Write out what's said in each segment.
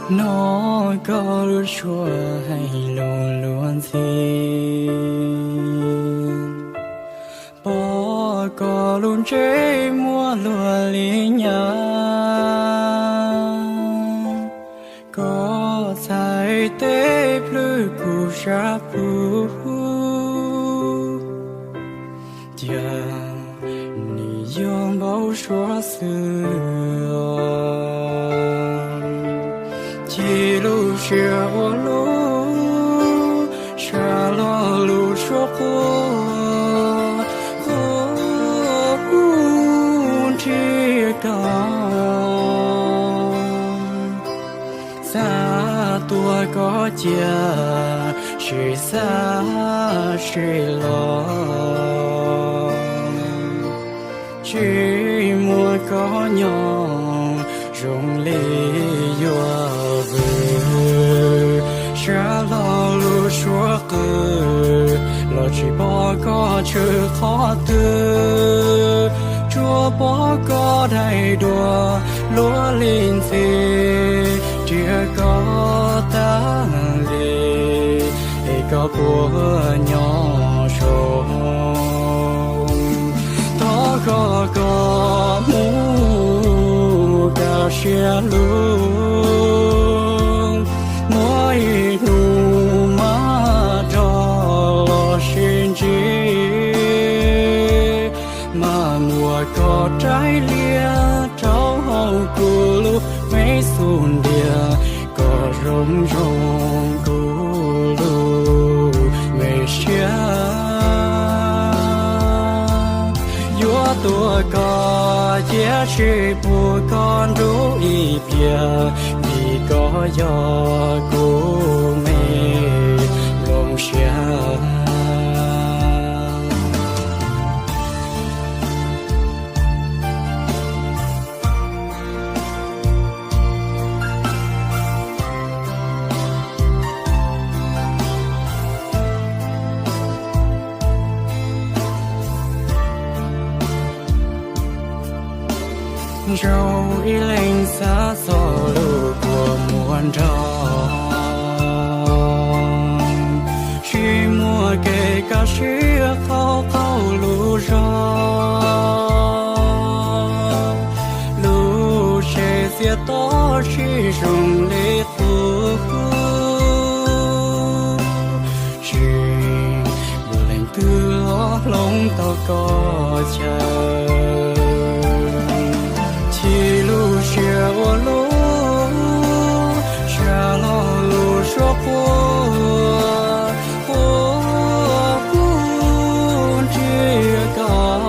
Hnov koj lub suab hais lus luag ntxhi, pom koj lub ntsej muag luag li nyab, koj txhais tes plhws kuv sab plhu, cia nws yuav npau suav xwb. Ci lub siab ua luj, sab lo lub suab quaj, quaj nrhiav koj. Xav tuaj koj cia, tsis xav sib los. Tsis muaj koj nyob zoo li yuav vwm, sab lo lub suab qw los tsis pom koj tshwm qhov twg. Tsuas pom koj daim duab luag li ntxhi, nrhiav koj tas li, es koj puas nyob zoo? Thov koj koj mus kaj siab lug, muaj ib hnub maj rog los sib ntsib, mas muab koj raws li rau hauv kuv lub me xub ntiag, kom zoo zoo kuv lub me siab. Yuav tuaj koj cia tsis pub koj nrug ib pliag, vim koj yog kuv me nplooj siab. Zoo ib leeg xav txog lub kua muag nrog, tsis muaj kev kaj siab qaug qaug lub zog. Lub tsev txiaj to sib zoo li qub, tsis muaj leej twg los hloov tau koj chaw. Ci lub siab ua luj, sab lo lub suab quaj, quaj nrhiav koj.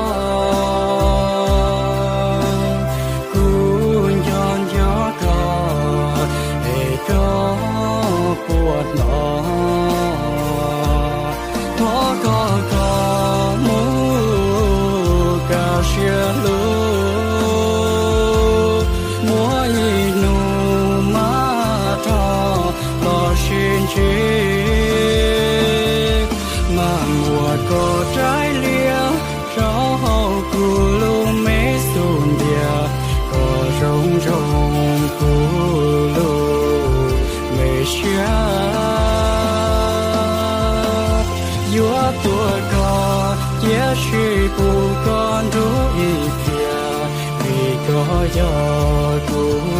Kuv nco nco koj, es koj puas hnov? Thov koj koj mus kaj siab lug, muaj ib hnub maj rog los sib ntsib, mas muab koj raws li rau hauv kuv lub me xub ntiag, kom zoo zoo kuv lub me siab. Yuav tuaj koj cia tsis pub koj nrug ib pliag, vim koj yog kuv